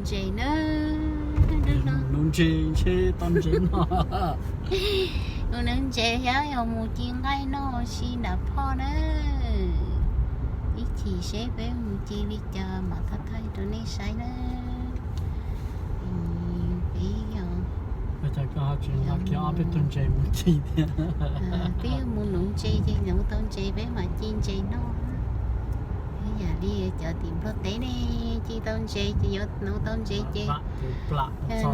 Ntses na, nuv ntses ntshe tau ntses noj. Mus nuv ntses thiab yog mus ci nqaij noj si nram phoj na. Ib chim seb peb mus ci li cas mam thaij thaij rau nej saib na. Peb yog, tsis nqa kiag ob peb tug ntses mus ci thiab. Peb yog mus nuv ntses ces nuv tau ntses peb mam ci ntses noj. Ib yam li cov tim Nplog teb ne, ci tau ntses ces yuav nuv tau ntses ces,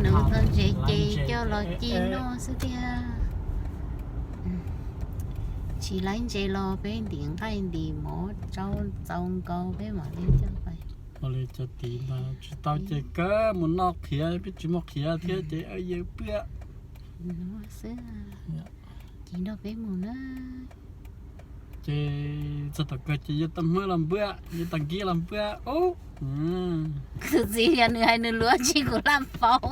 nuv tau ntses ces coj los ci noj xwb tiag. Tsis laib ntses los peb ntim nqaij ntim mov rau txaus nkaus peb mam li coj pais. Ua li cov tid mas tsis tau ces kawg mus noj qhiav, peb tsis muaj qhiav thiab ces yawg pwj xwb. Ces nrog peb mus na. Ces txog tom kawg ces yawg tau Hmoob los npuaj, yawg tau Nkib los npuaj ub. Kuv txiv yog nws hais nws lus dab tsi kuv laj paub.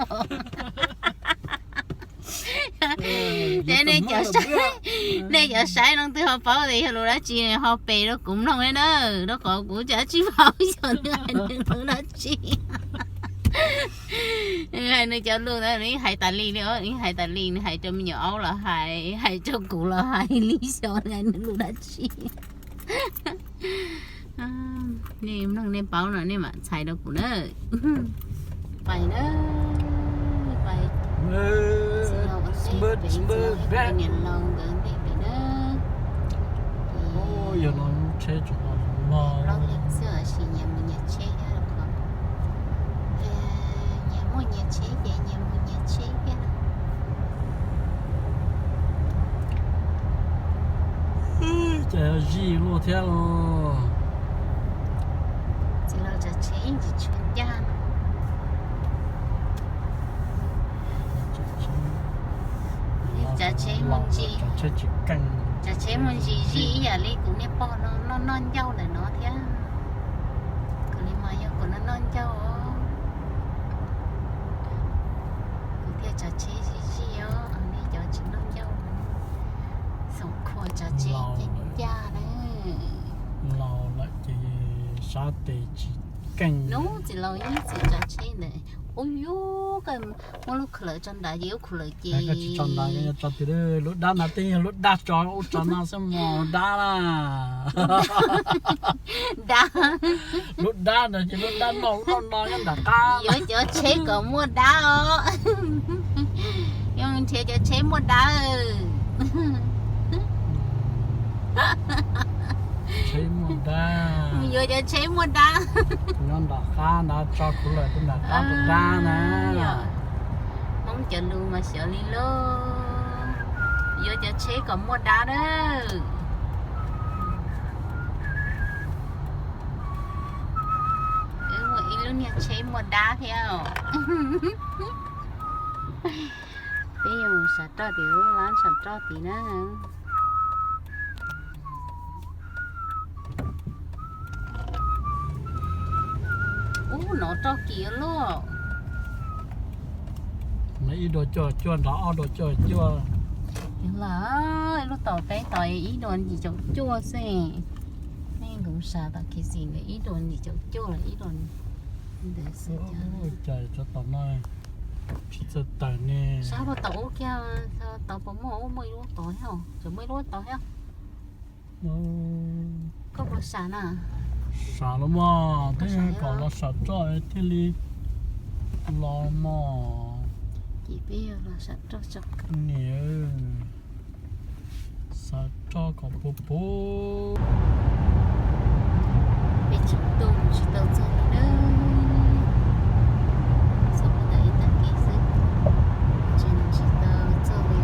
Ces nej cov saib, nej cov saib leej twg ho paub tias yog lus dab tsi ho pes rau kuv mloog li na, rau qhov kuv cov tsis paub xyov nws hais nws lus dab tsi. Nws hais nws cov lus ntawd nws hais tas li li, nws hais tas li, nws hais rau me nyuam aub los hais, hais rau kuv los hais li xyov nws hais nws lus dab tsi. Nej mloog nej paub no nej mam txhais rau kuv na. Pais na, pais. Niam laus nkawd ntej pem na. Yog no lub tsheb tseem los los. Plaub leeg xwb tab sis nyias mus nyias tsheb thiab. Nyias muaj nyias tsheb ces nyias mus nyias tsheb thiab. Ces zij luaj thiab los. Txiv laus tsav tsheb yeej tsis tshua ncaj. Tsav tsheb muaj ntsis, tsav tsheb muaj ntsis zij ib yam li kuv niag pog no noj noj ncauj ntawm no thiab. Kuv li mas yog kuv noj noj ncauj os, kuv thiaj tsav tsheb zij zij os, nej cov tsis noj ncauj. Xoom khuas tsav tsheb ces ncaj na. Laus lawm ces sab tes tsis keej. Nub txiv laus ib txwm tsav tsheb ntawd. Ub yub, koj muab lub khuv lawm tso nrad ces lub khuv lawm ces. Koj tsis tso nrad, tso twg? Lub dab no twb yog lub dab tso ub tso no xwb mos dab na. Dab. Lub dab no ces lub dab no noj no nyob nram qab. Yuav cov tsheb kom muaj dab os. Yuav mus nrhiav cov tsheb muaj dab. Tsheb muaj dab. Mus yuav cov tsheb muaj dab. Nyob nram qab ntawd tso khuv lawm rau nram qab rau dab na. Hmoob cov lus mas xyov li lauj. Yuav cov tsheb kom muaj dab na. Wb muaj ib lub niag tsheb muaj dab thiab os. Peb yuav mus sam roj tim lub lab sam roj tid na. Ub, nov roj kis ua luaj. Ib dua cuaj cuaj nrad ob dua cuaj cuaj. Los, lub tau peb tau ib dua yim caum cuaj xwb. Nej nkus sam tom Khis Xis ntawd ib dua yim caum cuaj los ib dua ntawd xwb. Cas tso tom no tsis txawj tawm ne. Sab puas tau ub kiag, tau puas muaj ub, muaj ib lub tod thiab, tseem muaj ib lub tod thiab. Koj puas sam na? Sam los mas, twb kom los sam roj thiaj li los mas. Ces peb yog los sam roj tso. Niam, sam roj kom puv puv. Peb tsis tu tsis tau txog li na. Txog ntawm ib tag kis xwb, tsis tsis tau txog li.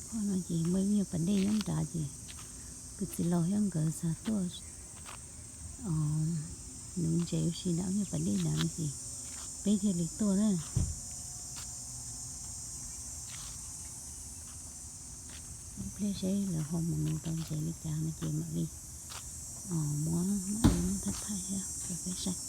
Qhov no ces muaj ib nyuag pas dej nyob nrad ces kuv txiv laus thiab nkawd xav tuaj nuv ntses ua si nram ib nyuag pas dej nrad no ces peb thiaj li tuaj na. Ib pliag seb lawv ho mus nuv tau ntses li cas no ces mam li muab, muab thaij thaij thiab rau peb saib.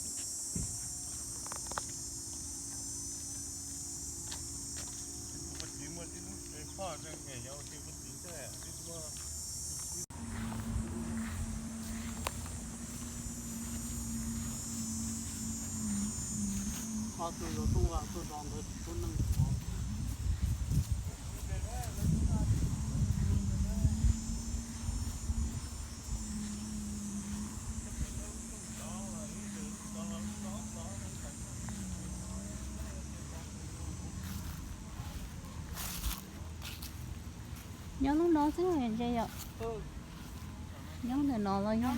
Nyob lub no xwb ntse yom. Nyob ntawm no los yog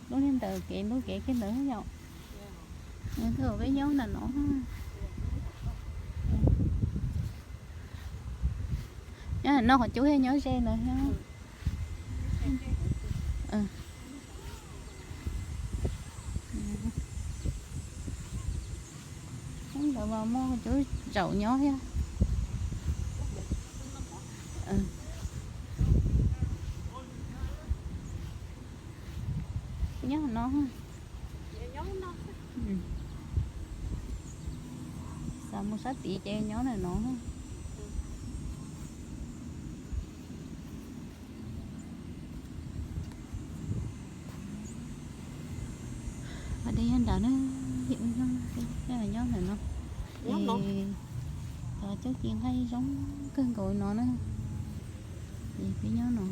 lub niag ntawm kev, lub kev kiag ntawd yom. Twb peb nyob ntawm no. Nyob ntawm no qhov cub thiab nyob ze ntawd thiab. Ntawd mas muaj cov zaum nyob thiab. Nyob no. Xav mus sab tid ces nyob ntawm no. Pas dej nyob nrad na, nyob ntawm no. Cov coob ci nqaij zoo kawg nkaus no na. Ces peb nyob no.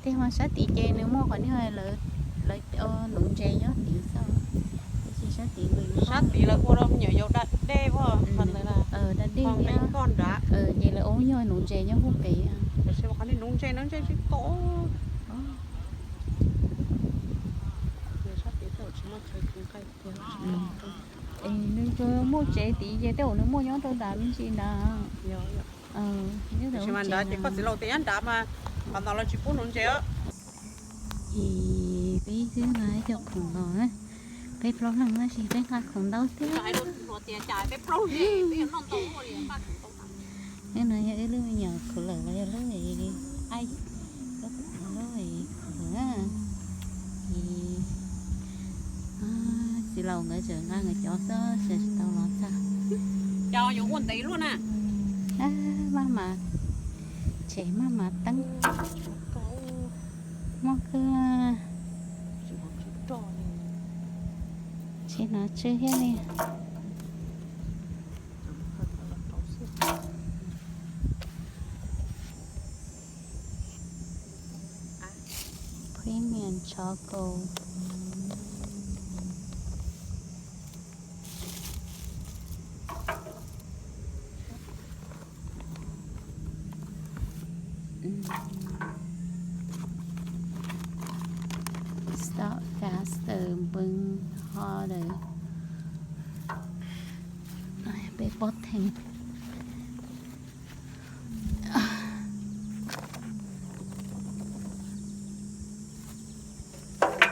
Tej ho sab tid ces nws muaj qhov niag lawv nuv ntses nyob tid xwb, tab sis sab tid nws, sab tid lawv ua rau me nyuam yaus da dej, da dej thiab, ces lawv ua nyuag nuv ntses nyob hauv pem. Qhov niag nuv ntses no ntses tsis tau. Sab tid tsis muaj chaw nqaij tiag. Nws tsuas muaj tsev tid ces tej zaum nws muaj nyob rau nrad me ntsis nrad. Tab sis mas nrad ces koj txiv laus tias nyob nrad mas qhov ntawd lawv tsis pub nuv ntses os. Ces peb twb nqa cov khoom los na, peb plaub leeg tab sis peb nqa khoom ntau tiag. Nyob no yog ib lub me nyuam khuv lawm los yog lub aib, lub khuv lawm na. Ces txiv laus nkawd tseem nqa nkawd cov xwb, tsis tau los txog. Cov yuav ua ntev luaj na. Maj mam, tshem maj mam teeb. Muaj kawg. Tshem no tsw thiab li. Premium Choco. Stop faster, burn harder. Peb pob theej.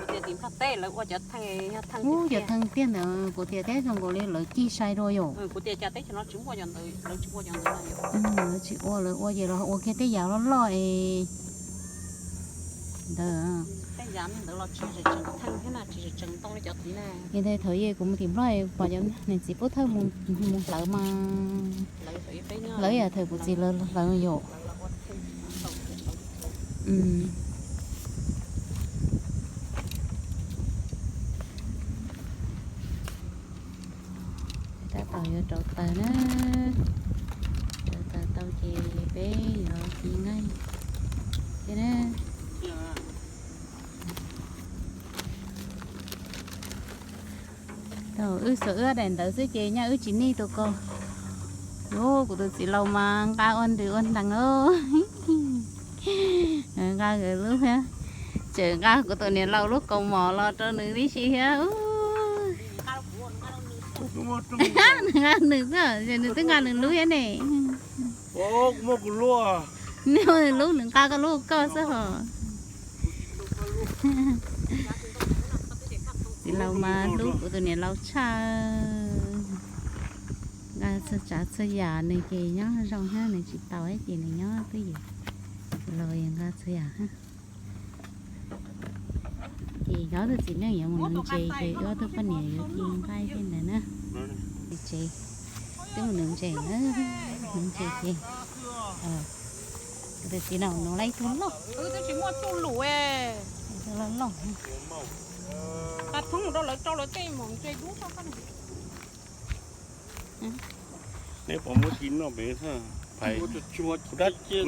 Kuv tias tim Nplog teb lawv ua cov theej, cov theej tiag ntawd kuv tias teb zoo nkaus li lawv cig sai dua yom. Kuv tias cas teb chaws no tsis muaj cov ntawd, lawv tsis ua cov ntawd na yom. Lawv tsis ua, lawv ua ces lawv ua kiag tej yam loj loj es ntawd. Tej yam ntawd los tsis tseem theej thiab na, tsis tseem ntoo li cov tid na. Ces ntawd thaum yej kuv mus tim Nplog pom cov niam txiv pub thawj mus hlawv mas, lawv yam thaum kuv txiv lawv hlawv yom. Tab tom yuav rauv taws na. Rauv taws tau ces peb yuav ci nqaij thiab na. Thaum wb xuas wb daim ntawv xwb ces nyaj wb tsis nij tus ko. Yuav kuv tus txiv laus mas nqa ua ntws ua ntees os. Nqa nkawd lub thiab, tseem nqa kuv tus niam laus lub kaus mom los rau nws tib si thiab. Nws nqa nws xwb, nws twb nqa nws lub thiab ne. Nws lub nws nqa koj lub koj xwb hos. Txiv laus mas hlub kuv tus niam laus tshaj. Nqa txhua tsav txhua yam nws ces nyob zoo thiab, nws tsis tau ces nws nyob twj ywm. Txiv laus nqa txhua yam. Ces ob tug txiv neej yuav mus nuv ntses ces wb ob tug poj niam yuav ci nqaij tej ntawd na. Tsev twb mus nuv ntses na, nuv ntses ces kuv tus txiv laus nuv lawm ib tug loj, ib tug loj loj. Neb puas muab ci noj pem? Kuv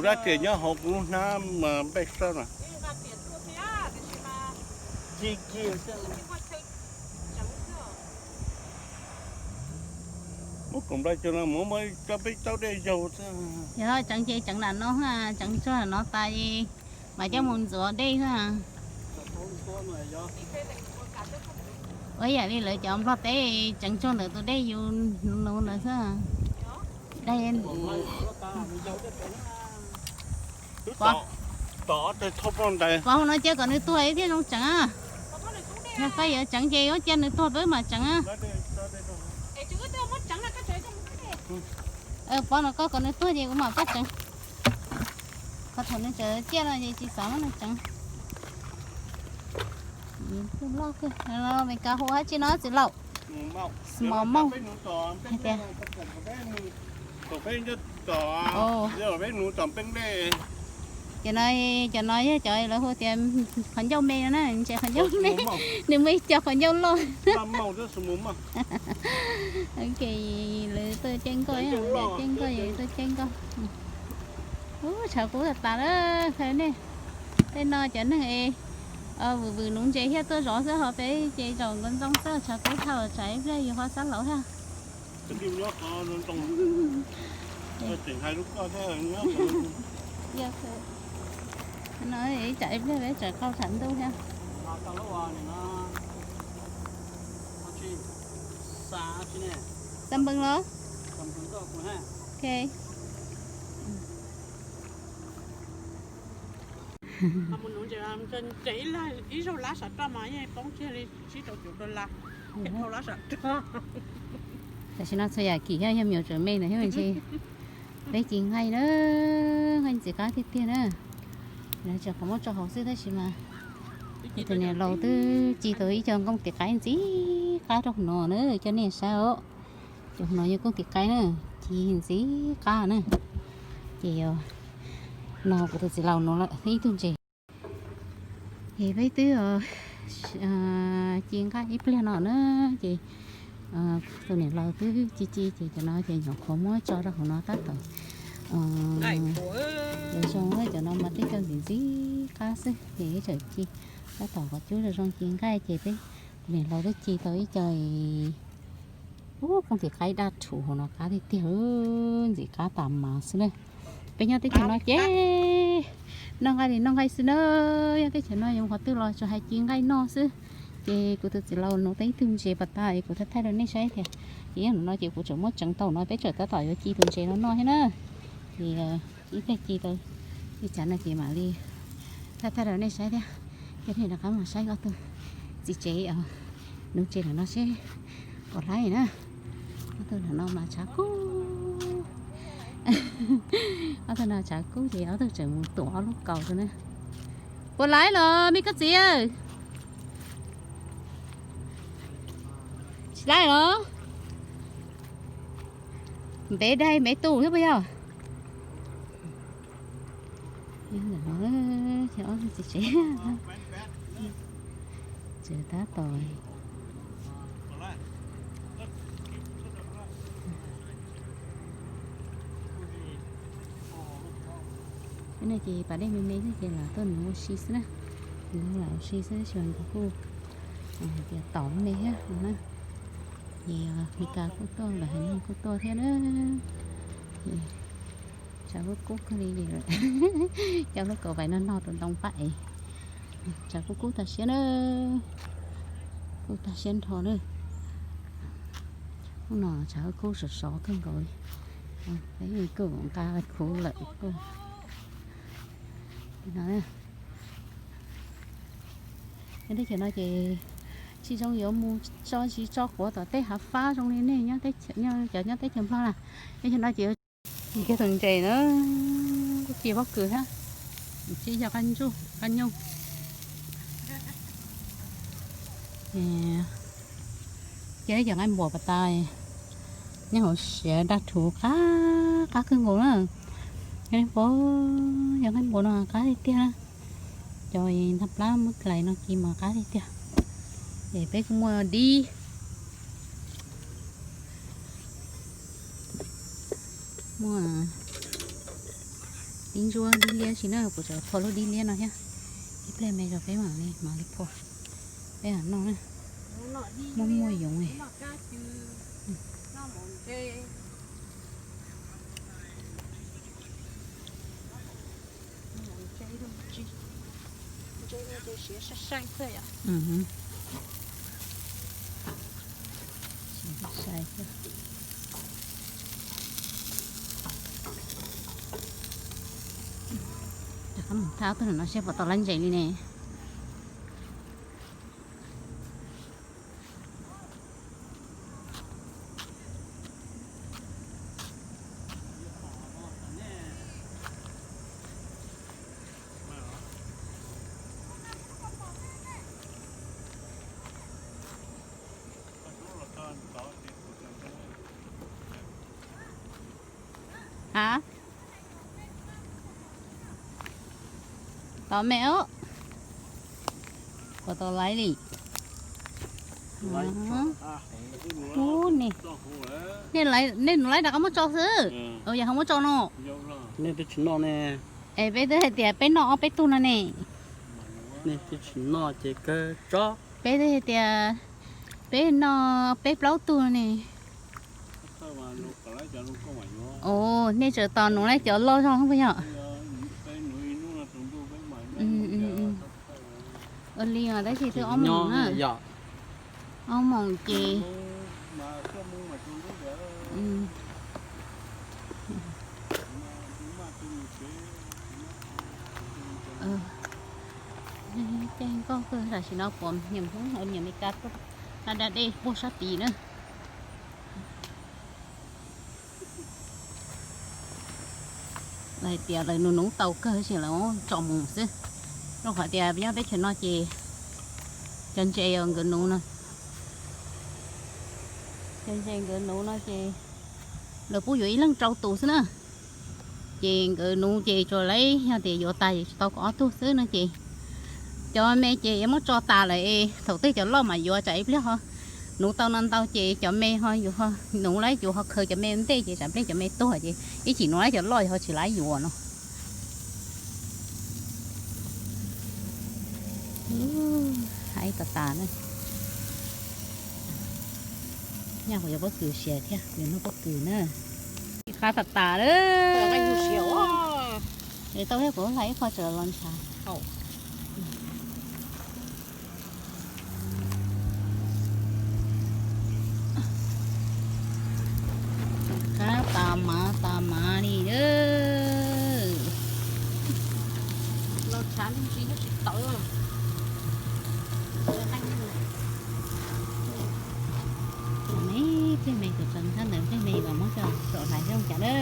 rab riam nyob hauv kuv lub hnab mas npej sab na. Muab kaum nplai cov no mus muab cov peb taub dej yaug xwb. Yog tseev ces tseev nram no, tseev tsuag nram no tas mas coj mus ntxuav dej xwb. Ua yam li lawv cov Nplog teb tseev tsuag ntawm tus dej yus nuv ntawd xwb. Pov hauv no cia kom nws tuag thiaj zoo tseev. Yog koj yuav tseev ces yuav cia nws tuag peb mam tseev. Pov no koj kom nws tuag ces kuv mam pab tseev. Qhov thaum nws tseem ciaj no ces tsis xav muab nws tseev. Loj kawg, Meskas hu dab tsi no txiv laus? Small mouth hais tias. Cov no, cov no yog cov lawv hu tias qhov ncauj me no na, ntses qhov ncauj me, nws muaj ib co qhov ncauj loj. Ok, lawv tuaj caij nkoj, caij nkoj, tuaj caij nkoj. Ub, tshav kub tas tas lawm, qhia nej. Tej no cov neeg es vwm vwm nuv ntses thiaj tuaj zov xwb, ho peb ces zaum nkawd ntxoo xwb, tshav kub dhau tsam ib pliag yus ho xab laus thiab. No ib tsam ib pliag peb tseem qaug tshav ntuj thiab. Xa npeev los? Ok. Ib zaug lab sav roj mas yeej poob kiag li tsib rau caum dollar. Tam sim no txhua yam kim thiab, yog me nyuam tseem me ntawd thiab ntshe peb ci nqaij na, nqaij ntxim qab tiag tiag na. Lawv tseem qhov muab tso hauv xwb tab sis mas tus niam laus twb ci tau ib co nkooj tis qaib ntxim qab rau hauv no na, coj nej saib os. Cov hauv no yog nkooj tis qaib na, ci ntxim qab na. Ces no kuv tus txiv laus nuv lawm ib tug ntses. Ces peb twb ci nqaij ib pliag no na, ces tus niam laus twb ci ci ces cov no ces nyuam qhuav muab tso rau hauv no tab tom zoo, cov no mas tej co ntxim ntxim qab xwb ces ib txwm ci tab tom kom cub zoo zoo ci nqaij ces peb tus niam laus twb ci tau ib co. Ub, nkooj tis qaib daj rhuv hauv no qab tiag tiag, ntxim qab tas mas xwb na. Peb nyob teb chaws no ces noj nqaij li noj nqaij xwb na, nyob teb chaws no yuav mus qhov twg los tsuas hais ci nqaij noj xwb. Ces kuv tus txiv laus nuv tau ib tug ntses pas tas es kuv thaij thaij rau nej saib tias, ces yog no ces kuv tseem muab tseev tau no peb tseem tab tom yuav ci tus ntses no noj thiab na. Ces ib pliag ci tau ib tsam no ces mam li thaij thaij rau nej saib thiab. Ces nej rov qab mus saib ob tug txiv tsev nuv ntses ntawm no seb puas hlaib na. Ob tug ntawm no mas tshav kub, ob tug no tshav kub ces ob tug tseem mus tuam ob lub kaus rau na. Puas hlaib los me koj txiv? Tsis hlaib los? Ntev dai ntev tus thiab puas yog? Ntawm no ces ob tug txiv tsev tseem tab tom. Ib no ces pas dej me me xwb ces lam tuaj nuv ua si xwb na. Nuv lam ua si xwb tab sis mas nkawd kuj hais tias tom me thiab no na. Ces Meskas kuj tuaj, lawv haiv neeg kuj tuaj thiab na. Ces Tshav kub kub kawg li, coj lub kaum vais no no rau ntoo pab es. Tshav kub kub tag siab na, kub tag siab nrho na. Hnub no tshav kub sov sov kawg nkaus li. Peb kuj nqa khuv lawm kuj no. Teb chaws no ces tsis zoo yuav mus tso tsis tso quav tom tej hav fab zoo li nej cov nyob teb chaws Nplog na. Teb chaws no ces kiag tus ntses na, kuj ci pob kws thiab, tsis yog qab ntsuj qab nyooj. Ces cov nqaij npua pas tas, nyob hauv siav daj rhuv qab qab kawg nkaus na. Nqaij npua, cov nqaij npua no qab tiag tiag. Cov ntag plab muab hlais no ci mas qab tiag tiag. Es peb kuj muaj dib, muaj dib ntsuab dib liab si na, kuv tseem phua lub dib liab no thiab. Ib pliag me rau peb mam li, mam li phua, peb mam noj na. Muaj muaj yoov li. Thab tug no seb puas tau lab ntses li ne. Ha, tau me os, puas tau laiv li. Ub, nej, nej nws laiv rov qab muab tso xwb. Yog ho muab tso no. Nej twb tsis noj ne. Es peb twb hais tias peb noj ob peb tug no ne. Nej twb tsis noj ces kawg tso. Peb twb hais tias peb noj peb plaub tug no ne. Ua nej tseem tos nuv lawv cov loj zog puas yog? Ua li os, tab sis twb ob moos na. Ob moos ces caij nkoj kawg. Tam sim no puas nyiam Hmoob, nyiam Meskas tuaj da dej puag sab tid na. Lawv hais tias lawv nuv nuv tau kawg ces lawv tso mus xwb. Rau qhov tias nyob teb chaws no ces cov ntses nkawd nuv no, cov ntses nkawd nuv no ces lawv pub yuav ib leeg rau tus xwb na. Ces nkawd nuv ces tsuas lawv yog tias yuav tas ces tsis tau kom ob tug xwb no ces cov me ces yuav muab tso tas lawm es thaum twg cov loj mas yuav, tsam ib pliag ho nuv tau no ntau ces cov me ho yuav, nuv lawm yuav ho khaws cov me ntej ces tsam pliag cov me tuag ces ib chim nuv lawm cov loj ho tsis laiv yuav no. Haib tas tas na. Nyaj kuv yuav pob kws siav thiab, kuv yuav noj pob kws na. Qab tas tas lawm. Es tau thiab, kuv hlais ib qho tseem los ntshav. Qab tas mav tas mav li. Los tshav ntsis tsis tawv. Peb me kuv tseem thab ntawd peb me los muab coj hlais zoo cas na.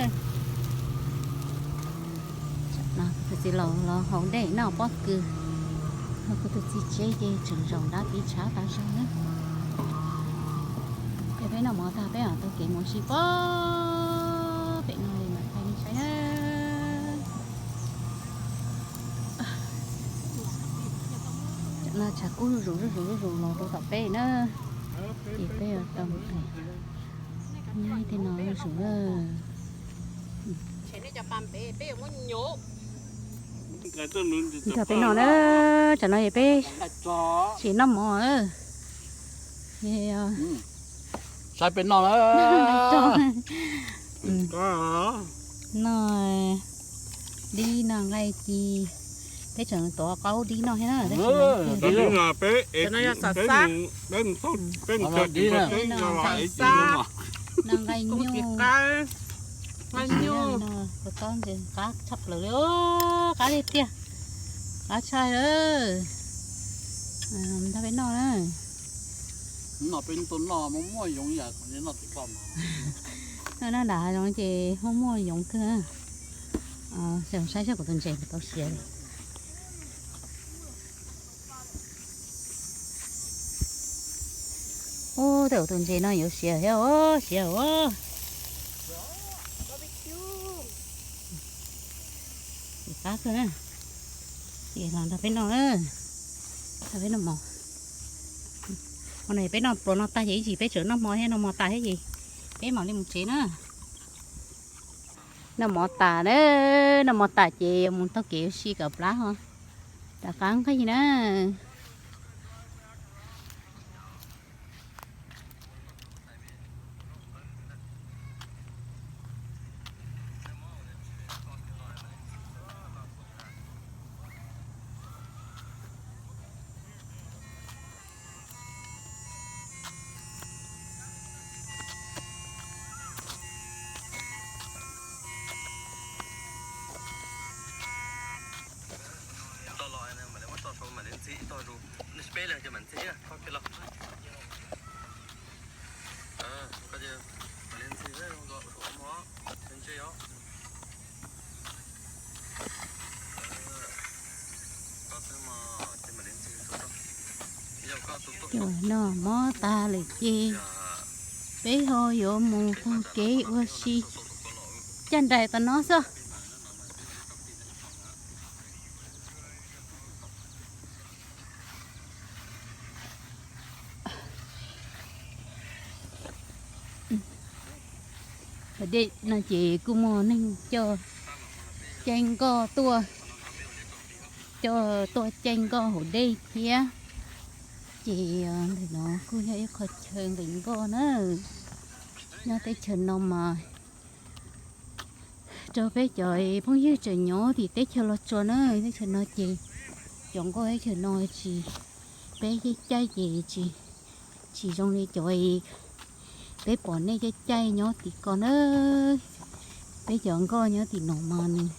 Kuv tus txiv laus los haus dej noj pob kws, kuv tus txiv tsev ces tseem zaum nrad tiv tshav tas zog na. Ces peb noj mov tag peb mam taug kev mus si pob pem no li mas thaij nej saib na. Tam no tshav kub zuj zus zuj zus zuj zus los rau tom peb na. Ces peb yuav tau mus nyob tej no zuj zus na. Nrog peb no na, tsam no ces peb tsis noj mov na. Saib peb noj na. Noj Dib no nqaij ci, peb tseem tuav qaub dib noj thiab na. Dib no peb, peb mus, peb mus, peb mus, dib no nqaij xab, no nqaij nyuj, nqaij nyuj no, kuv tob ntses qab tshaj plaws li, qab tiag tiag, qab tshaj lawm. Nrog peb noj na. Noj peb tuaj noj muaj muaj yoov yam noj tim koj mas. Noj noj nram hav zoov ces muaj muaj yoov kawg. Saib saib kuv tus ntses puas tau siav li. Ub, tej zaum tus ntses no yuav siav thiab os, siav os. Qab kawg na. Ces los nrog peb noj, nrog peb noj mov. Hmo no peb noj pluas no tag ces ib chim peb tseem noj hmo thiab, noj hmo tas thiab ces peb mam li mus tsev na. Noj mov tas na, noj mov tas ces yuav mus taug kev ua si kom plab ho rov qab nqig na. Cov noj mov tas lawm ces peb ho yuav mus taug kev ua si caj nraim tom no xwb. Dej no ces kuj muaj neeg coj caij nkoj tuaj, coj tuaj caij nkoj hauv dej thiab. Ces ntawm no kuj yog ib qho chaw nqis nkoj na. Nyob teb chaws no mas rau peb cov phooj ywg tseem nyob tim teb chaws Los Tsuas na, teb chaws no ces cov nkoj teb chaws no tsis, peb caij caij ces tsis, tsis zoo li cov peb pom nej caij caij nyob tim ko na. Peb cov nkoj nyob tim no mas nws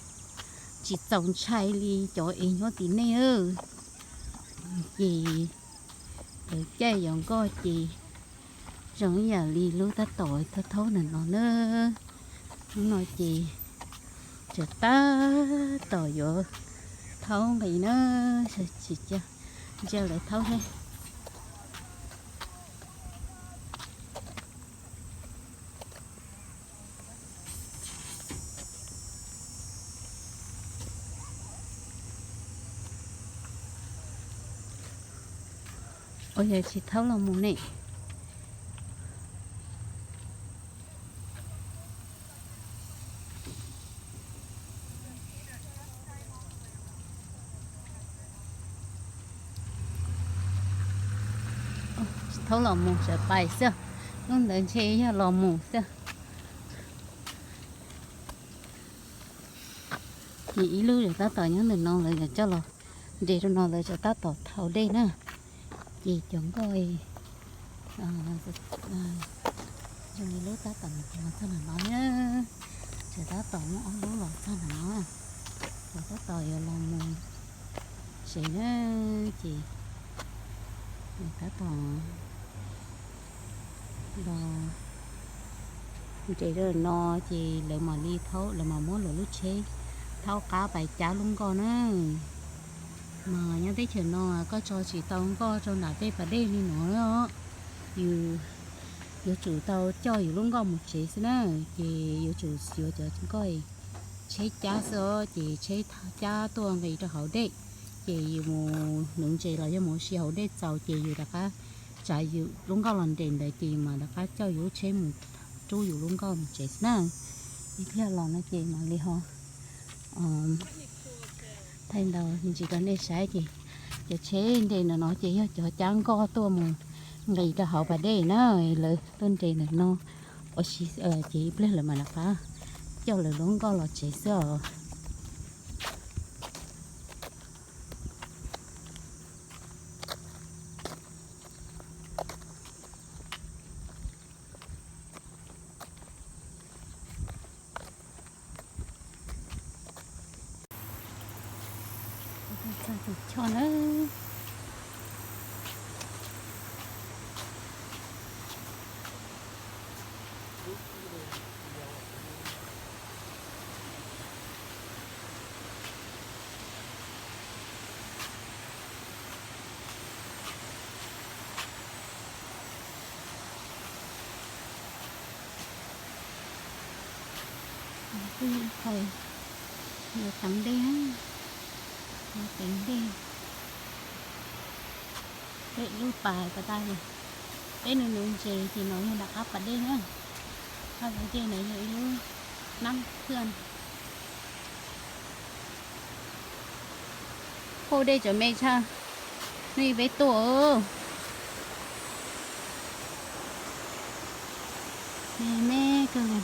tsis txaus ntshai li cov es nyob tim nej na. Ces lawv caij cov nkoj ces zoo ib yam li lub tab tom thaub thaub ntawm no na. Hnub no ces tseem tab tom yuav thaub nqis na, tsis cia, ntsia lawv thaub seb. Ua yog tsis thaub los mus ne. Thaub los mus sawv pais xwb, lub ntawd ntshe yog los mus xwb. Ces ib lub tab tom nyob ntawm no lawv coj los nres rau no lawv tseem tab tom thaub dej na. Ces cov nkoj zoo li lub tab tom los txog ntawm no na, tseem tab tom muaj ob lub los txog ntawm no, lawv tab tom yuav los mus tsev na. Ces tab tom los nres rau no ces lawv mam li thaub, lawv mam muab lawv lub tsheb thaub qab pais cab lub nkoj na. Mas nyob teb chaws no koj tso tsis tau nkoj rau nram tej pas dej li no, yus yuav tsum tau coj yus lub nkoj mus tsev xwb na. Ces yuav tsum yuav cov nkoj tsheb cab xwb os, ces tsheb cab tuaj nqis rau hauv dej. Ces yus mus nuv ntses los yog mus ua si hauv dej txaus ces yus rov qab tsav yus lub nkoj los nres ntawd ces yus mam rov qab coj yus lub tsheb mus rub yus lub nkoj mus tsev xwb na. Ib pliag los no ces mam li ho thaij ntau me ntsis rau nej saib. Ces cov tsheb nres ntawm no ces yog cov cab nkoj tuaj mus nqis rau hauv pas dej na, lawv tuaj nres ntawm no ua si ces ib pliag lawv mam rov qab coj lawv lub nkoj los tsev xwb os. Txog tus choj na. Kuj yog ib qho yuav teev dej na, yuav teev dej. Peb lub pas pas tas li, peb nuv nuv ntses ces no yog nram qab pas dej na. Qab pas dej no yog ib lub nab thwj. Phooj dej cov me tshaj, nej peb tuaj. Me kawg li.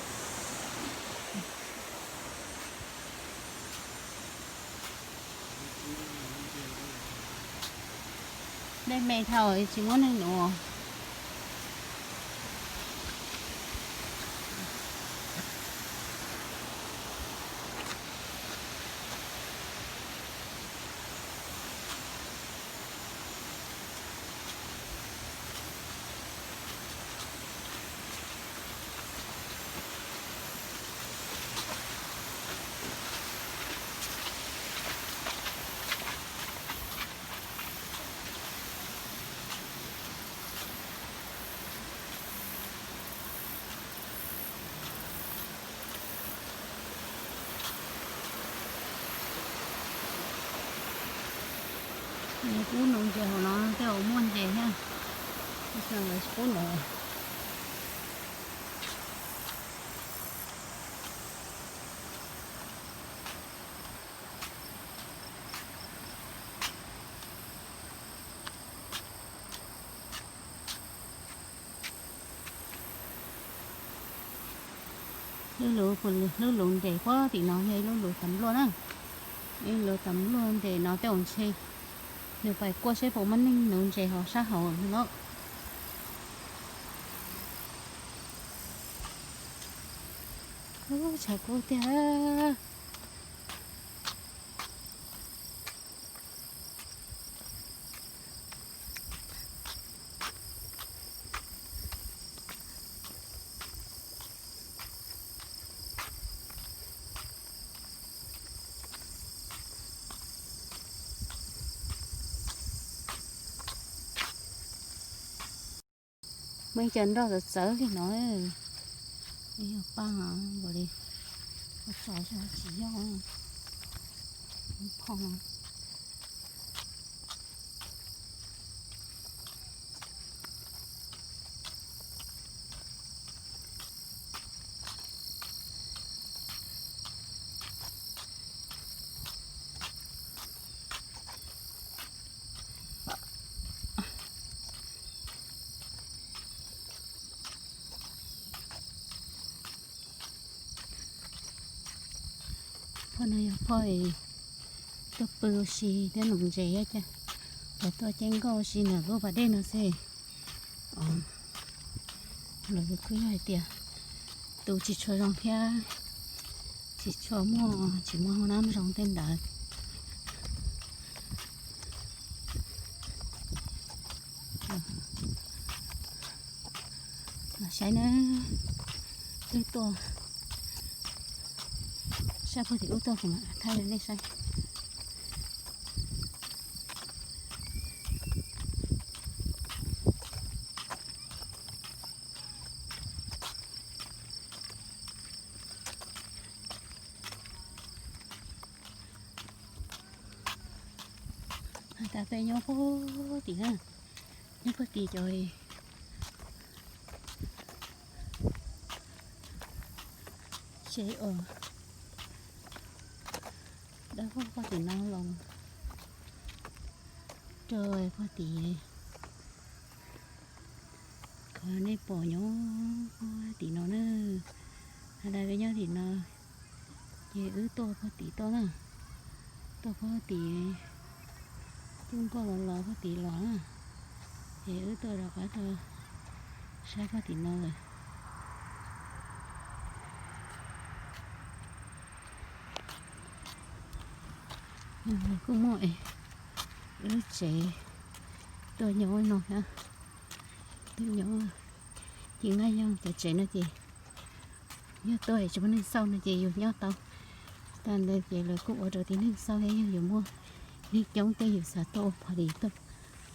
Dej me dhau tsis muaj neeg nuv. Nws pub nuv ntses hauv no tej zaum muaj ntses thiab. Lawv tsis pub nuv. Lub luv, lub luv ntses puag tim no yog ib lub luv tam luaj na. Ib lub luv tam luaj ntses no tej zaum ntshe nws pais kuaj seb puas muaj neeg nuv ntses hauv sab hauv no. Ub, tshav kub tiag. Muaj ib co nroj txawv txawv li no, yog paj npaum li, ua tsaus zog tsis yog, phom. Phoj no yog phoj es tuaj pw ua si thiab nuv ntses thiab cas, los tuaj ceeb nkoj ua si ntawm lub pas dej no xwb. Los kuj yog hais tias tus tsis tshua zoo thiab tsis tshua muaj, tsis muaj hauv nab zoo tej ntawd. Los saib na, wb tuaj sab puag tim ub tuaj kuv mam thaij rau nej saib. Has tas peb nyob puag tim na, nyob puag tim cov tsev uas dawb paug puag tim no los rau puag tim, qhov nej pom nyob puag tim no na. Has tas peb nyob tim no, ces wb tuaj puag tim tuaj na, tuaj puag tim, tuaj nkoj los los puag tim los na, ces wb tuaj rov qab tuaj sab puag tim no lawm. Kuj muaj lub tsev tuaj nyob no thiab, tuaj nyob. Ces nqaij yog cov tsev no ces yog tuaj tsis muaj neeg xauj no ces yus nyob tau. Tag ntawd ces lawv kuj ua rau tib neeg xauj thiab, yog yus muaj neeg coob tuaj yus xav tuaj ua party tuaj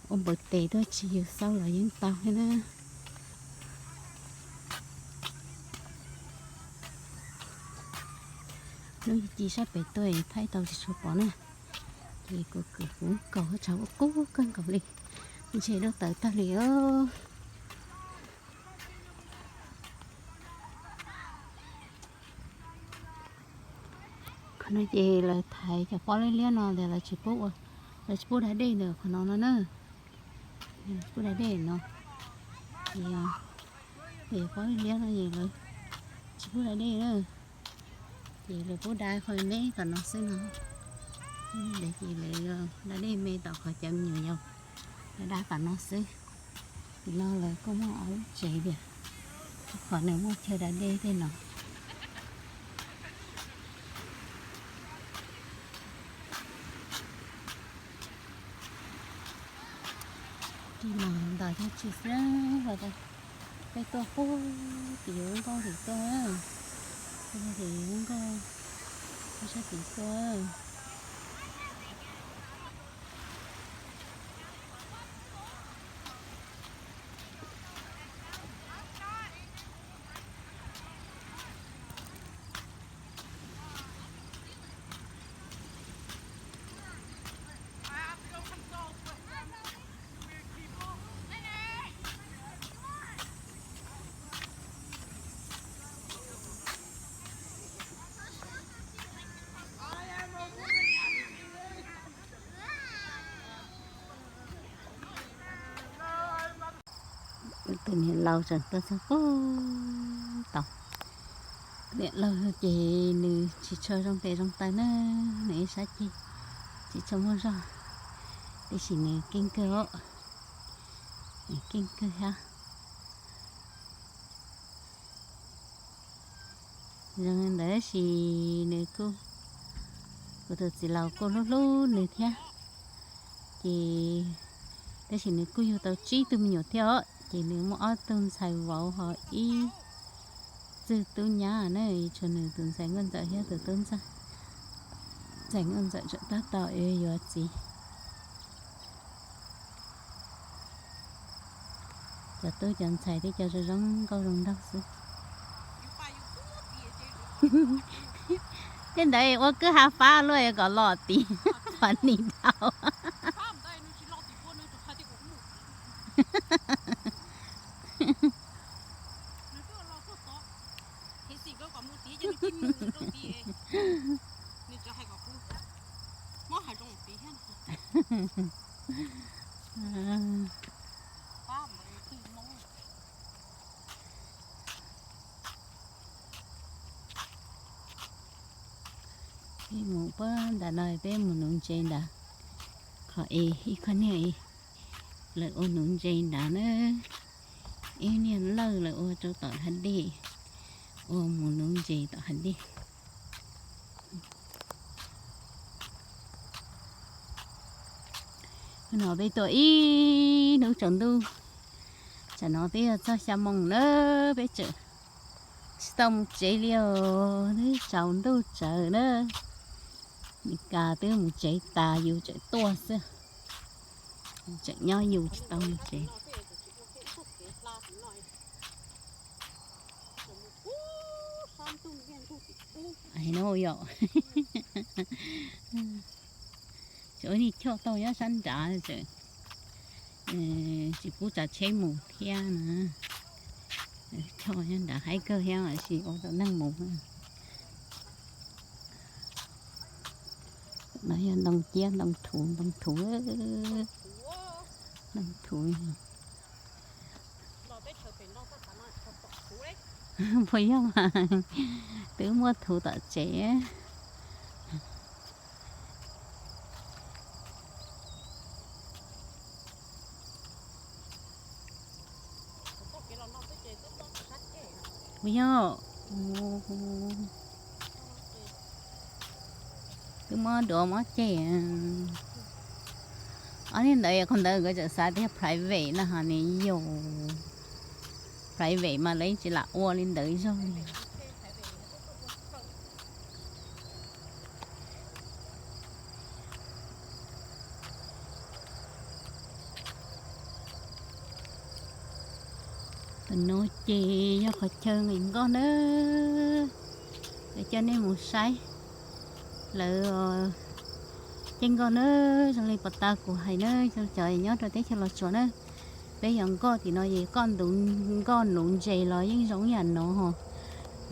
ua npawg tes tuaj tsis yus xauj los yeej tau thiab na. Hnub ci sab pem tuaj thaij tau tsis tshua pom na. Ces kuv kwv kuv kaus tshav ua kub kawg nkaus li, ntshe lub tawv tag li os. Qhov no ces lawv thaiv cov pob liab liab no ntawd lawv tsis pub ua, lawv tsis pub da dej ntawm qhov no no na. Tsis pub da dej no. Ces pob liab liab no es lawv tsis pub da dej na. Ces lawv pub da qhov me tom no xwb no. Ces lawv da dej me tom qhov cov me nyuam yaus, lawv da tom no xwb. Tim no lawv kuj muaj ob lub tsev tiag, qhov nws muaj chaw da dej tej no. Tim no ntawm no tsis xwb, peb tuaj qub tim lub nkoj tim tuaj, tim lub nkoj, sab tim tuaj. Tus niam laus tseem tuaj txog pem tod. Niam laus ces nws tsis tshua zoo tes zoo taw na, nws ib sab ceg tsis tshua muaj zog, tiam sis nws keej kawg os, nws keej kawg thiab. Zoo li ntawd tab sis nws kuj, kuv tus txiv laus kuj hlub hlub nws thiab. Ces tab sis nws kuj yug tau tsib tug me nyuam thiab os, ces nws muaj ob tug ntxhais vauv ho ib tug tub nyab na, tshuav nws tus ntxhais Nkauj Ntxawm thiab tus tub Ntxawg, ntxhais Nkauj Ntxawm tseem tab tom yuav txiv. Cov tub cov ntxhais thiab cov zoo zoo nkauj zoo nraug xwb. Tej ntawd ua kwj ha fab luaj kom los tim qhov nim dhau. Peb mus puag nram no, peb mus nuv ntses nrad. Qhov es ib khub niag lawv ua nuv ntses nrad na, ib niag lawj lawv ua rau tom hav dej, ua mus nuv ntses tom hav dej. Hnub no peb tuaj ib hnub tsaus ntuj, tsam no twb yog txog xya moos na, peb tseem tsis tau mus tsev li os, twb tsaus ntuj tsawv na. Mes kas twb mus tsev tas yus tseem tuaj xwb, tseem nyob yus tsis tau mus tsev. Yom, tseem ua niag choj tau nyob sab nrad, tseem tsis pub tsav tsheb mus thiab na. Choj nyob nrad haib kawg thiab, tab sis ua tau neeg mus. No yog ntoo ciab, ntoo thuv, ntoo thuv, ntoo thuv. Puas yog mas, twb muaj thuv tom tsev. Puas yog? Muab duav muab ceg. Ob niag ntawd yog qhov ntawd nkawd txawm xav tias private no ho ne yog private mas lawv yeej tsis lam ua li ntawd zog li. Tam no ces yog qhov chaw nqis nkoj na, lawv coj nej mus saib lawv caij nkoj na. Zoo li puas tas kuv hais na, cov nyob rau teb chaws Los Tsuas na, peb yog nkoj tim no es koj nkoj nuv ntses los yeej zoo ib yam no ho,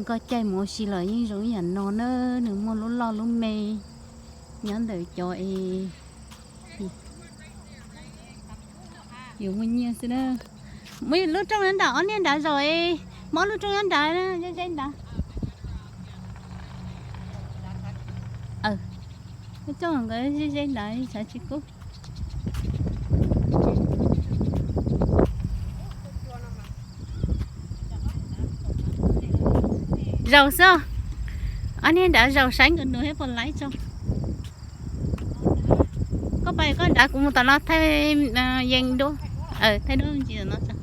nkoj caij mus ua si los yeej zoo ib yam no na. Nws muaj lub loj lub me nyob ntawm cov es yus muaj nyiaj xwb na. Muab lub rooj nyob nrad, ob niag nrad zaum, muab lub rooj nyob nrad, ze ze nrad. Lub rooj nkawd ze ze nrad, xav tsis kub. Zaum xwb, ob niag nrad zaum saib nkawd nus thiab puas laib tso. Koj pais koj nrad, kuv mus tom no thaij yees duab, thaij duab ntsis tom no tso.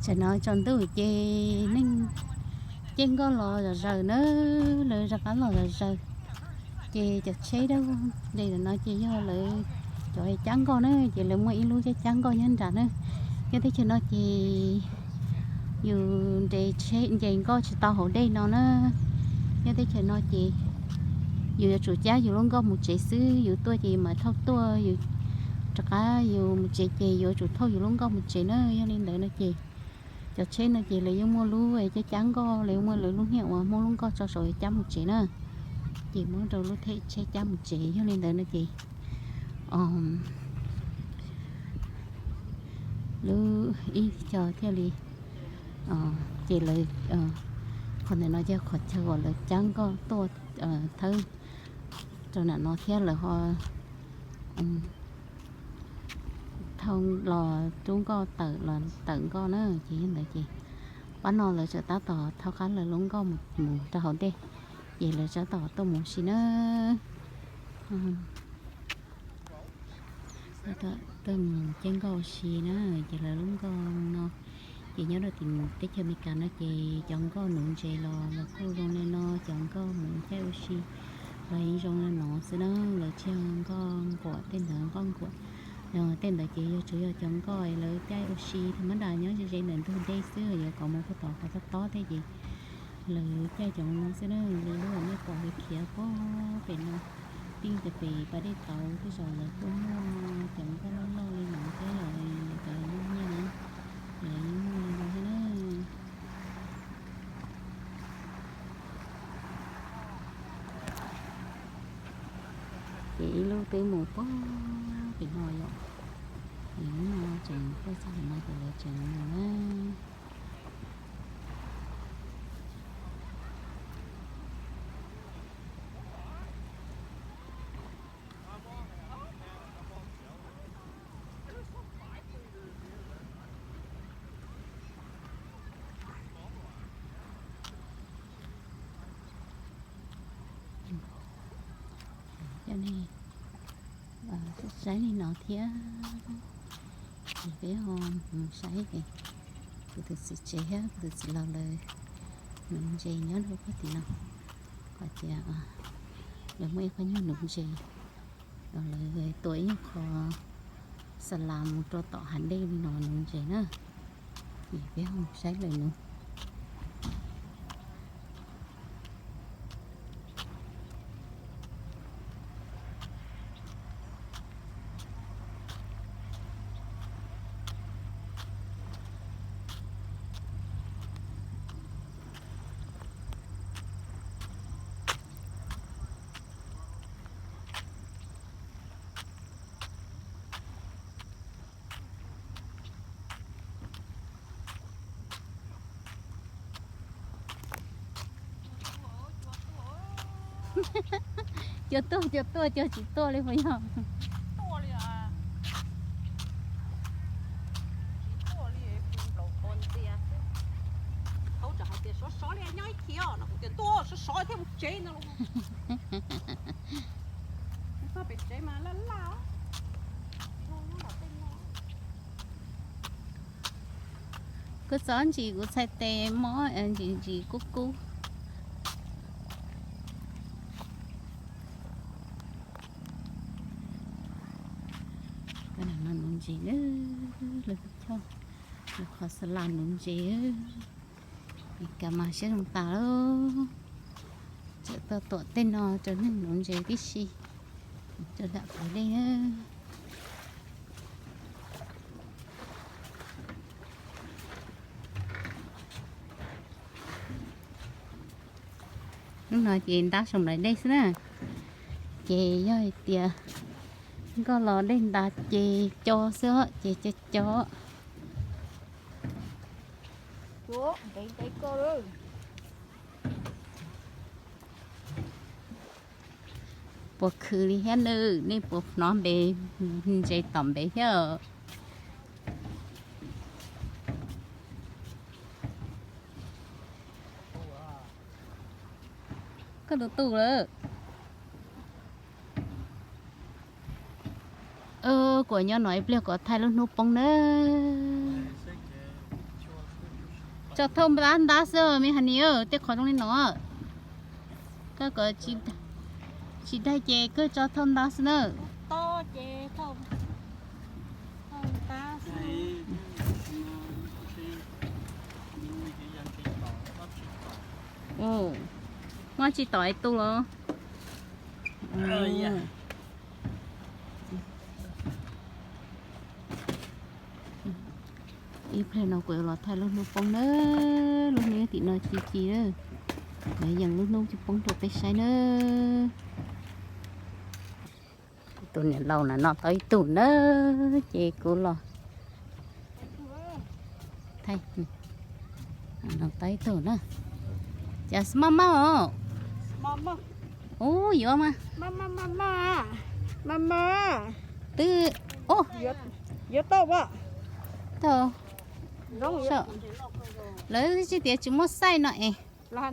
Tam no tsaus ntuj ces neeg caij nkoj los zom zaws na, lawv rov qab los zom zaws. Ces cov tsheb dab vog nres no ces yog lawv cov cab nkoj na, ces lawv muaj ib lub cab cab nkoj nyob nrad na. Nyob teb chaws no ces yus nres tsheb nce nkoj tsis tau hauv dej no na. Nyob teb chaws no ces yus yuav tsum cab yus lub nkoj mus tsev xwb, yus tuaj ces yus mam thauj tuaj, yus rov qab yus mus tsev ces yuav tsum thauj yus lub nkoj mus tsev na. Yog li ntawd no ces cov tsheb no ces lawv yeej muaj lub cab cab nkoj, lawv yeej muaj lawv lub niag uas muab lub nkoj tso saum cab mus tsev na. Ces muab rau lub thej tsheb cab mus tsev. Yog li ntawd no ces lub ib co thiaj li, ces lawv, qhov ntawm no yog qhov chaw uas lawv cab nkoj tuaj thawb rau nram no thiab lawv ho thauj los rub nkoj tawm los tawm nkoj na. Ces yog ntawd ces pab no lawv tseem tab tom thauj qab lawv lub nkoj mus rau hauv dej, ces lawv tab tom tuaj mus si na. Tuaj mus caij nkoj ua si na, ces lawv lub nkoj no ces nyob rau tim teb chaws Amelikas no ces cov nkoj nuv ntses los los kuj zoo li no, cov nkoj mus caij ua si los yeej zoo li no xwb na. Lawv tsis yog nkoj nquam, tej ntawd nkoj nquam, tej ntawd ces yog tsuas yog cov nkoj lawv caij ua si tha mab das nyob ze ze ntawm ntug dej xwb, yuav kom mus puag tom qhov tob tob thiab ces lawv caij cov no xwb na. Li lub uas nej pom lawv khiav puag pem no, tij tes pem pas dej tauv tej zaum lawv kuj muaj cov nkoj loj loj li no thiab, lawv cov yeej nyiaj na, ces lawv yeej muaj li no thiab na. Ces ib lub twb mus puag pem no yom, ces lub no tseem tuaj txog no ces lawv tseem mus na. Coj nej saib li no thiab, ces peb ho mus saib kuv tus txiv tsev thiab kuv tus txiv laus lawv nuv ntses nyob rau puag tim no. Qhov tias lawv muaj ib qho nyuag nuv ntses, lawv tua ib nyuag qho xa las mus rau tom hav dej li no nuv ntses na. Ces peb ho mus saib lawv nuv. Cua tuaj, cua tuaj, cua tsis tuaj li puas yog? Kuv txhob ntsis kuv txhais tes mob, ntsis ntsis kub kub. Nuv ntses, lawv choj lawv qhov xa las nuv ntses. Ka mas siab zoo tas lawm. Tseem tuaj tuam tej no rau neeg nuv ntses tib si, rau dam pov dej. Hnub no ces ntab saum nplaim dej xwb na. Ces yog hais tias nkoj los dej ntas ces co xwb, ces co co. Puas khwv li thiab nawb, nej puas hnov npe ntses tom npe thiab? Koj tus tus lawm. Kuv nyob no ib pliag kuv thaij lub hnub poob nawb. Tso thauj ntab ntab xwb me hais ni, tej qhov zoo li no. Koj kom tsis daig ces koj tso thauj ntab xwb na. Muab tsis tom es tu los. Ib pliag no kuv yuav los thaij lub hnub poob nawb, lub hnub tim no ci ci lawm. Lawv yees lub hnub poob rau peb saib nawb. Tus niam laus na no tau ib tug nawb, ces kuv los thaij. No tau ib tug na. Cas maj maj os. Ub, yuav mas. Twb, ub, tau. Lawv tsis tias tsis muaj xaij no es. Lawv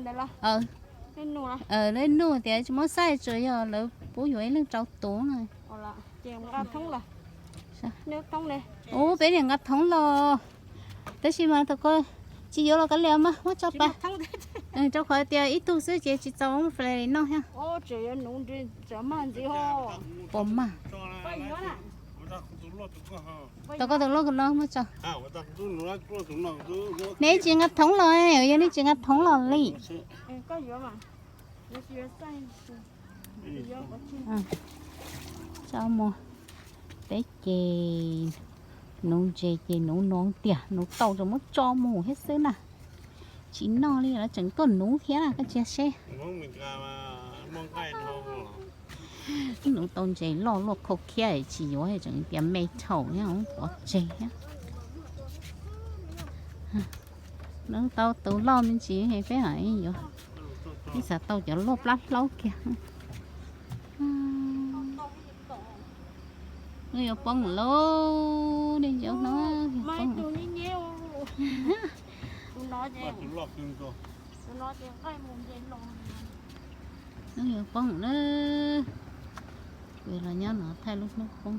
nuj tias tsis muaj xaij, tsuas yog lawv pub yuav ib leeg rau tus no. Ub, peb niam nqa thoob los. Tab sis mas thaum koj tsis yuav los kav liam mas muab tso pas. Rau qhov tias ib tug xwb ces tsis txaus muab fais li noj thiab. Puas mag? Tau koj tus loj no muab tso. Nej tsis nqa thoob los, yog nej tsis nqa thoob los li. Tso mus. Peb ces nuv ntses ces nuv no tiag, nuv tau ces muab tso mus thiab xwb na. Tsis noj li, lawv tseem tuaj nuv thiab na, koj cia seb. Nuv tau ntses loj luaj khau khiab tsis yuav, tseem tias me thaum thiab pov tseg thiab. Nuv tau tus loj me ntsis peb hais yuav, ib xav tau cov loj plab hlaub kiag. Wb yuav poob lawm, nej nco no, wb yuav poob lawm. Kuv los nyob no thaij lub hnub poob.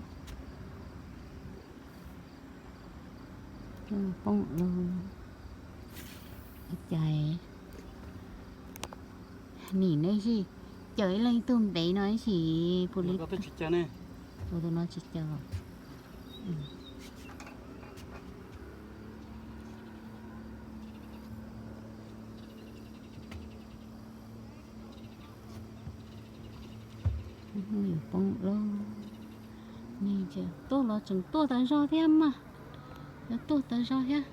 Poob lawm. Cas nim no ib sij caw ib leeg ib tug ntev no ib sij pus li. Tus no tsis caw. Poob lawm. Tuaj los tseem tuaj tas zog thiab mas. Lawv tuaj tas zog thiab,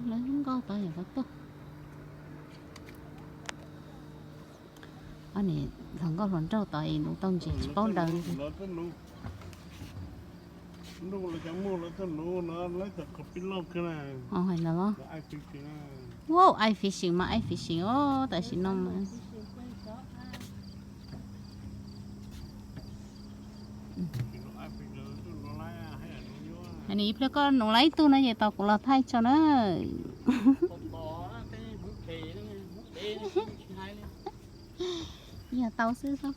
lawv nkoj tod yam tod tuaj. Hluas nkauj hluas nraug tod es nuv tau ntses tsis paub daws. Hais no los, wow, ice fishing mas ice fishing os, tam sim no mas. Hais nws ib pliag koj nuv laib ib tug no ces tos kuv los thaij tso na. Yog tau xwb txhob.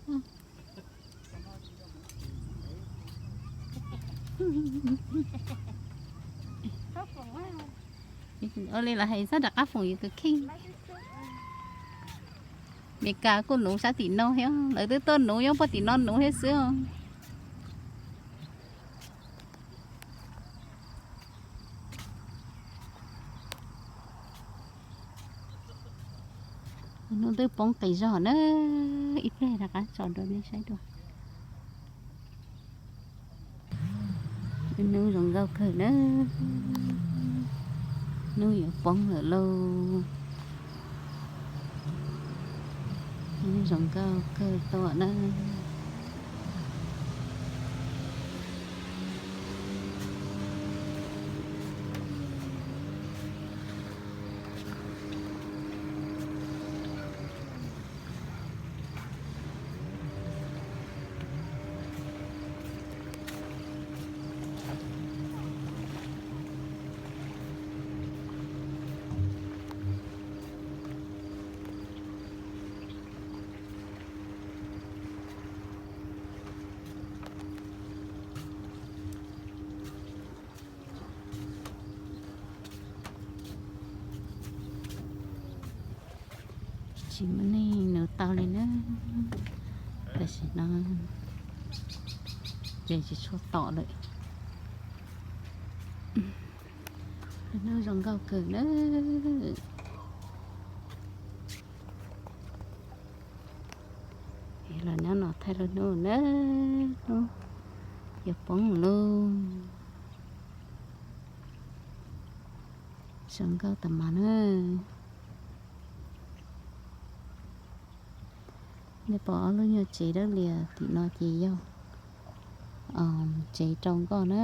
Ua li lawv hais txhob rov qab foom yus tus kheej. Meskas kuj nuv sab tim no thiab, lawv twb tuaj nuv nyob puag tim no nuv thiab xwb os. Hnub twb poob qis zog na, ib pliag rov qab tso rau nej saib dua. Hnub zoo nkauj kawg na, hnub yuav poob lawm lauj. Hnub zoo nkauj kawg tuaj na. Tsis muaj neeg nuv tau li na, tam sim no ces tsis tshua tom lawm. Hnub zoo nkauj kawg na. Los nyob no thaij lub hnub na, hnub yuav poob lauj. Zoo nkauj tas mas na. Nej pom ob lub nyuag tsev dawb lias tim no ces yog tsev rau nkoj na.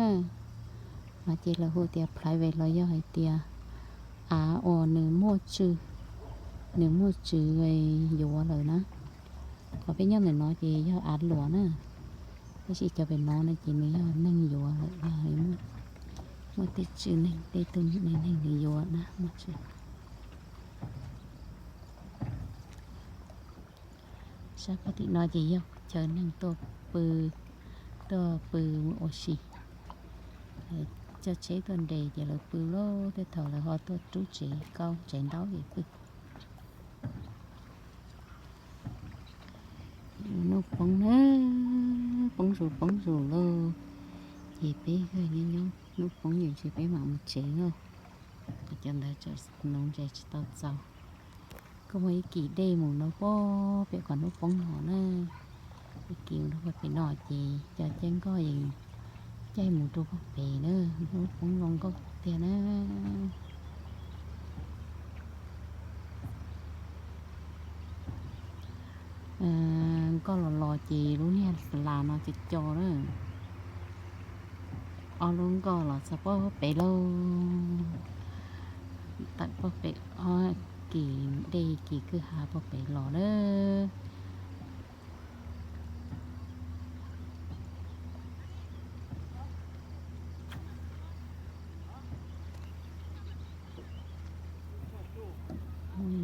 No ces lawv hu tias private los yog hais tias av uas nws muaj tswv, nws muaj tswv yuav lawm na. Qhov peb nyob ntawm no ces yog av luam na, tab sis cov pem no no ces nws yog neeg yuav lawm, yog muaj tej tswv neeg, tej tug neeg nws yuav na, muaj tswv. Sab pem tim no ces yog chaw neeg tuaj pw, tuaj pw ua si. Coj tsheb tuaj nres ces lawv pw lauj, tej thaum lawv ho tuaj rub tsev kaub tsev ntaub ces pw. Hnub poob na, poob zus poob zus lauj. Ces peb nyob nyob hnub poob ces ntshe peb mam mus tsev lauj. Qhov cov ntawd tseem nuv ntses tsis tau txaus. Kuj muaj ib kis dej mus rau puag pem qhov hnub poob no na. Ib kis mus rau puag pem no ces cov caij nkoj yeej caij mus rau puag pem na, hnub poob zoo nkauj tiag na. Nkoj los los ces lub niag las no co co na. Ob lub nkoj los txog puag pem lauj. Tawm puag pem ob kis dej kis kwj ha puag pem los na.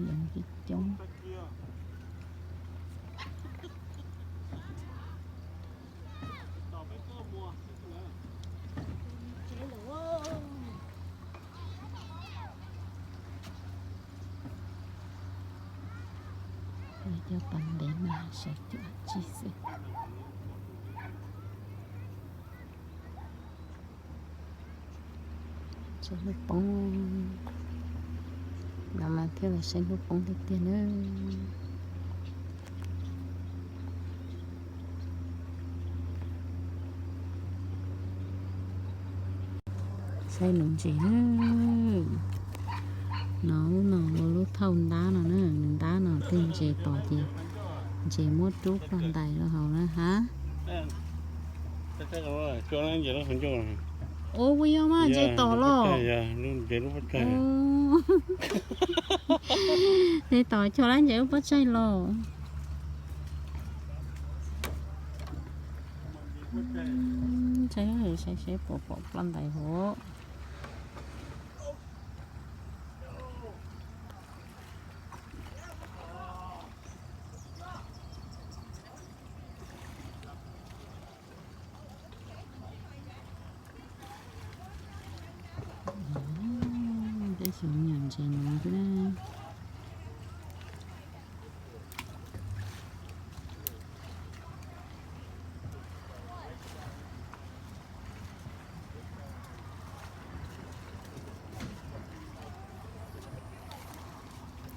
Yoov coob coob. Cov pas ntev mas sawv cuam tsig xwb. Saib hnub poob, no mas thiaj los saib hnub poob tiag tiag na. Saib nuv ntses na. No lub no ua lub thauj ntab no na, nws ntab no tej ntses tom ces ntses muab rub pog ntais rau hauv na ha. Ua ua yog mas ntses tom los? Ntses tom, cog lab ntses lub pob tsaig los. Saib, saib seb puas pom ploj ntais huv. Peb xyov me nyuam ntses no xwb na.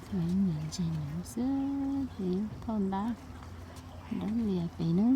Txog me nyuam ntses no xwb ces thauj ntab dawb lias pem na.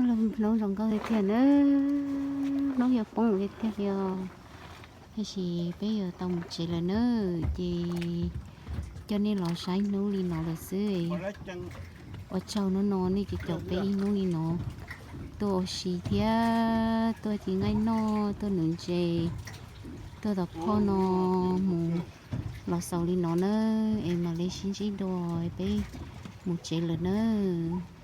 Los hnub zoo nkauj tiag tiag na, hnub yuav poob tiag tiag li os. Tab sis peb yuav tau mus tsev lawm na, ces coj nej los saib hnub li no lawm xwb. Ua tsaug hnub no nej cov caum peb ib hnub li no, tuaj ua si thiab tuaj ci nqaij noj, tuaj nuv ntses, tuaj tom phoj no mus los xaus li no na, es mam li sib ntsib dua, peb mus tsev lawm nawb.